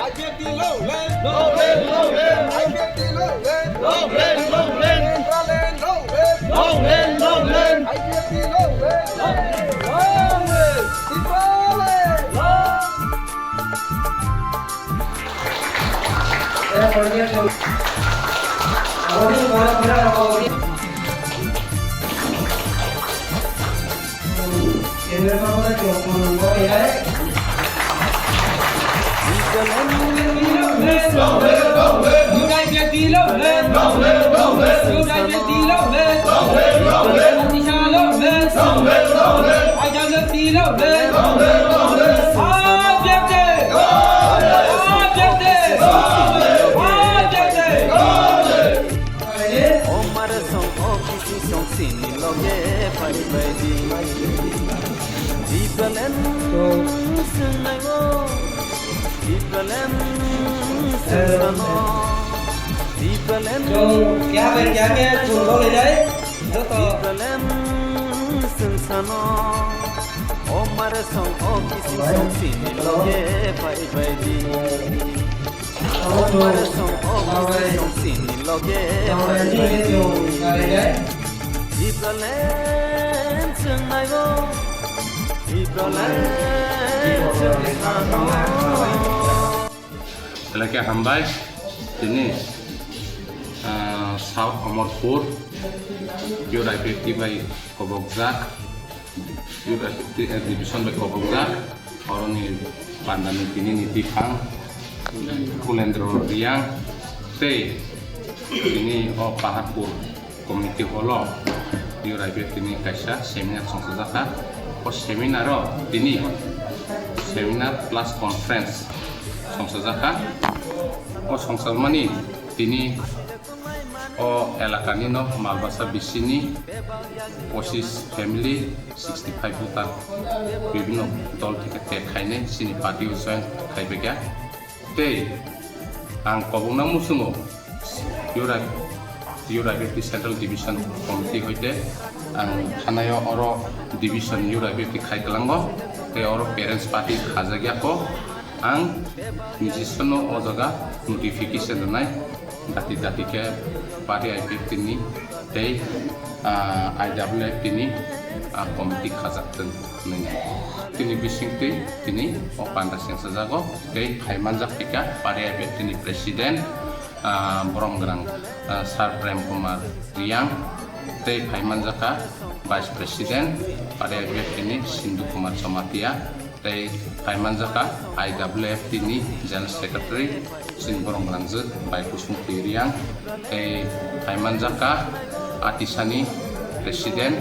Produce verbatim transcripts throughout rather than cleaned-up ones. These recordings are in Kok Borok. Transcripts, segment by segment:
I P F T long live! Long live, long live! I P F T long live! Long live, long live! Central land long live! Long live, long live! I P F T long live! Long live, long live! Central land! Long live! Omar song o kisi song sini loge pai pai di. Tipraland swngnai o, Tipraland swngsano, Tipraland. Chwng kya bai kya khe chwng bo lai nai? Joto. Tipraland swngsano, Omar song o kisi song sini loge pai pai di. Belai khe hambai, tini, ah, South Amarpur, Youth I P F T bai kobokjak, Youth I P F T division bai kobokjak. Oroni pandani tini ni bwkhang Kulendro Riang tei tini o Paharpur community hall o Youth I P F T ni kaisa seminar songchajakha. O seminar o tini seminar plus conference songchajakha. O songchalmani tini o elakani no Malbasa bisini pochis family, sixty five voter, bibhinno dol theke tek khainai chini party o join khaibaikha. Tei ang kobokna muchungo Youth I P F T, Youth I P F T Central Division Committee hoite ang thanaio oro division Youth I P F T khai kwlango, tei oro parents party khajakya kho. Ang niji sono o jaga notification rwnai, dati dati khe party I P F T ni tei, ah, I W F T ni, ah, committee khajak thung hwnwi. Tini bisingtwi tini o panda sengsajago tei phaimanjak phaikha party I P F T ni president, ah, borom gwnang, ah, Sir Prem Kumar Riang, tei phaimanjakha vice president party I P F T ni Sindu Kumar Jamatia, tei phaimanjakha I W F T ni General Secretary, chini borom gwnangjwk Bai Kusung Riang, tei phaimanjakha Atisani President,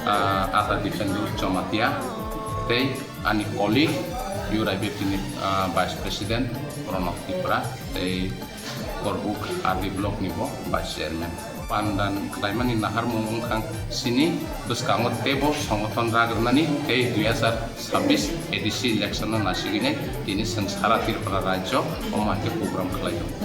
ah, Ata Dipendra Jamatia, tei ani colleague Youth I P F T ni, ah, Vice President Pranab Tripura, tei Korbuk R D block ni bo Vice Chairman. Pandan khlaimani naharmung wngkha sini bwskango teibo songothon ragrwnani tei dui hazar sabbish A D C election no nasigwinai tini chwng sara Tripura rajyo omo hai khe program khlai tongo.